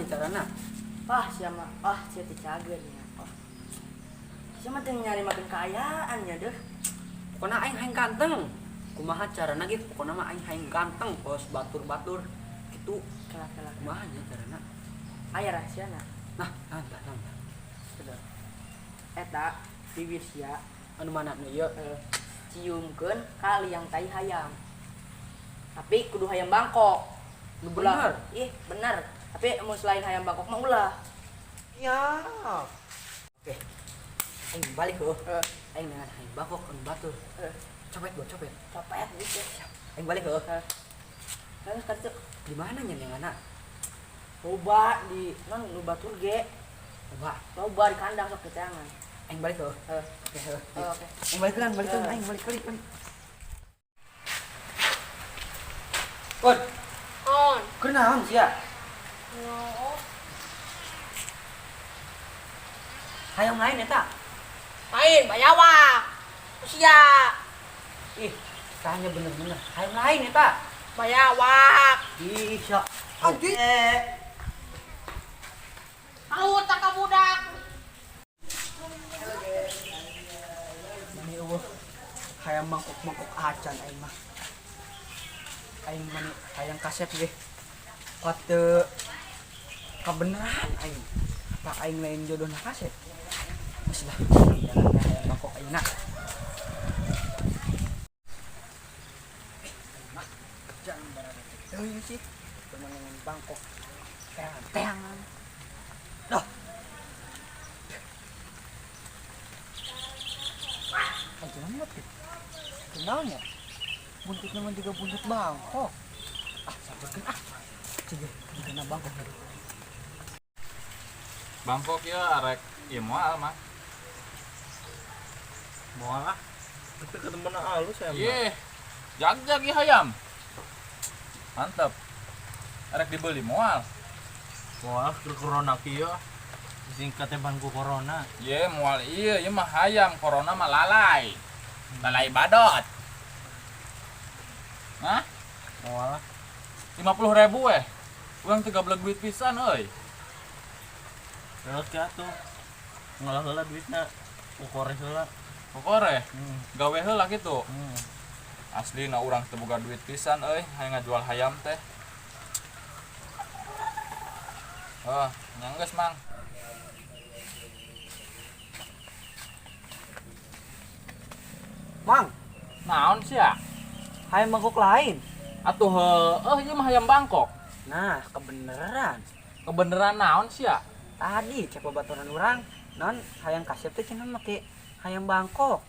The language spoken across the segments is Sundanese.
Kumaha carana? Wah, sia mah, ah sia teh cager nya. Oh. Sia mah teh nyari makan kaayaan nya deh. Pokona aing hayang ganteng. Kumaha carana ge pokona mah aing hayang ganteng kos batur-batur kitu. Kela kela. Kumaha nya carana? Aya rahasiana. Nah, naon tah naon tah? Bener. Eta bibir sia Anu mana nu ieu? Ciumkeun ka liang tai hayam. Tapi kudu hayam Bangkok. Nu Ulah. bener. Ih, bener. Tapi mun selain hayam Bangkok mah ulah. Ya. Oke. Aing balik heuh. Eh. Aing dengan hayam Bangkok anu batur. Copet buat copet. Copet gitu. Aing balik heuh. Terus kan tuh Di mana nya neanganna? Loba di non nu batur ge. Loba. Loba di kandang sok keteangan. Aing balik heuh. Oke heuh. Oke. Aing balik kan, balik kan, aing balik balik balik. Kon, On. kunaon sia? No. Hayam lain eta. Lain bayawak. Usia Ih, tanya bener-bener. Hayam lain eta. Bayawak. Ih, sia. Anjing. Halu tak ka budak. Mani eueuh. Hayam mangkok-mangkok acan aing mah. Aing mani hayang kasep ge. Kuat teu kabeneran aing. Apa aing lain jodohna kasep? Geus lah, jalan teh hayang mangkok ayeuna. Mah, jangan barang teuing sih. Temenan Bangkok. Teangan-teangan. Dah. Aja mah teh. Kenalnya. Buntutnya mah juga buntut Bangkok. Ah, sabarkeun ah. Cegah, juga Bangkok. Bangkok ya arek ieu moal mah. Moal ah. Tapi ketemu na alus ya. Ye. Jag-jag ieu hayam. Mantap. Arek dibeli moal. Moal keur corona kieu. Singkatnya bangku corona. Ye moal ieu, ieu mah hayam, corona mah lalai. Lalai badot. Hah? Moal ah. 50.000 weh. Urang teu gablek duit pisan euy. Terus ka atuh. Ngalah heula duitna. Kokore heula. Kokore? Gawe heula kitu. Asli na urang teu boga duit pisan euy, hayang ngajual hayam teh. Oh, nya geus Mang. Mang, naon sia? Hayam Bangkok lain. Atuh heueuh ieu mah hayam Bangkok. Nah, kebeneran. Kebeneran naon sia? Tadi cek babaturan urang, non hayam kasep teh cenah make hayam Bangkok.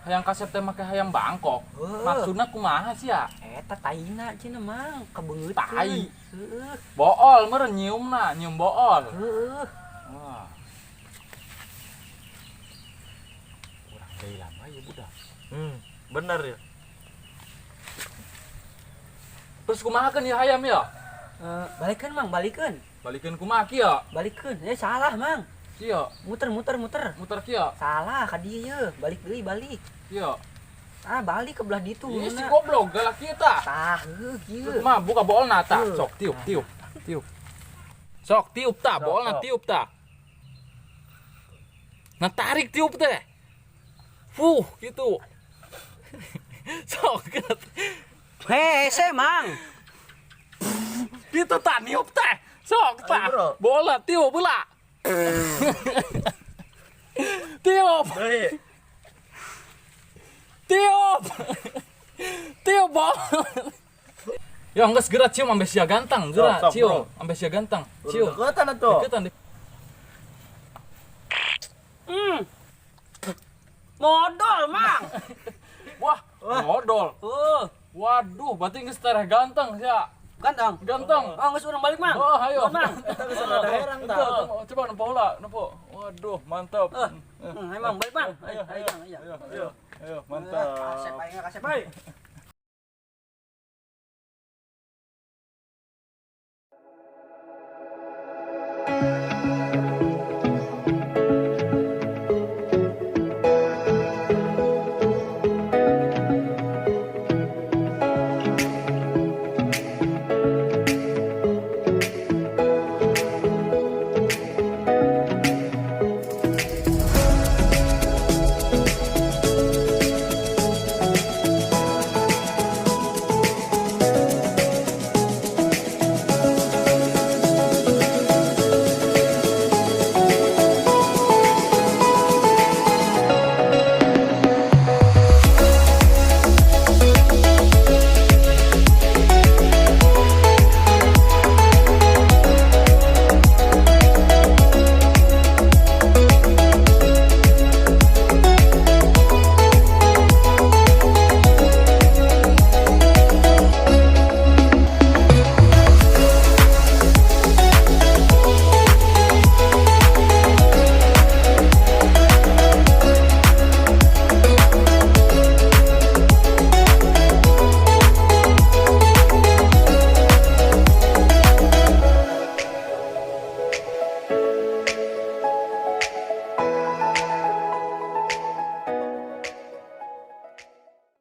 Hayam kasep teh make hayam Bangkok. Heuh. Maksudna kumaha sia? Eta taina cenah Mang, kebeungeutkeun. Tai. Heueuh. Bool meureun nyiumna, nyium bool. Heueuh. Wah. Urang deui lama ya budak. Bener ya. Terus kumaha keun ieu hayam ya? Balikeun Mang, balikeun. Balikeun kumaha kieu? Balikeun. Salah Mang. Kieu. Muter, muter, muter. Muter kieu. Salah ka dieu ye. Balik deui, balik. Kieu. Ah, balik ke belah ditu. Ih, si Nah. goblok galak kieu tah. Tah, heuh kieu. Terus kumaha buka boolna tah. Heuh. Sok tiup, tiup, tiup. Sok tiup tah, Sok, boolna sok. tiup tah. Nah, tarik tiup teh. Fuh, gitu. Sok. Hese, Mang. Gitu tah niup teh. Sok tah. Ayo, bro. Bola tiup bola. Tiup. Hei. Tiup. Tiup, bol. Ya geus geura cium ambe sia ganteng, geura Sok, sok, cium bro. ambe sia ganteng. Cium. Deketan atuh. Deketan. Modal, Mang. Wah, modal. Heuh. Waduh, berarti geus tereh ganteng sia. Ganteng. Ganteng. Oh, geus urang balik, Mang. Oh, ayo. Nuhun, Mang. Eta geus rada herang tah. Betul, coba nempo heula, nempo. Waduh, mantap. Ayo, Mang, balik, Mang. Ayo, Ayo, ayo, ayo, ayo, ayo, ayo, mantap. Kasep aing, kasep aing.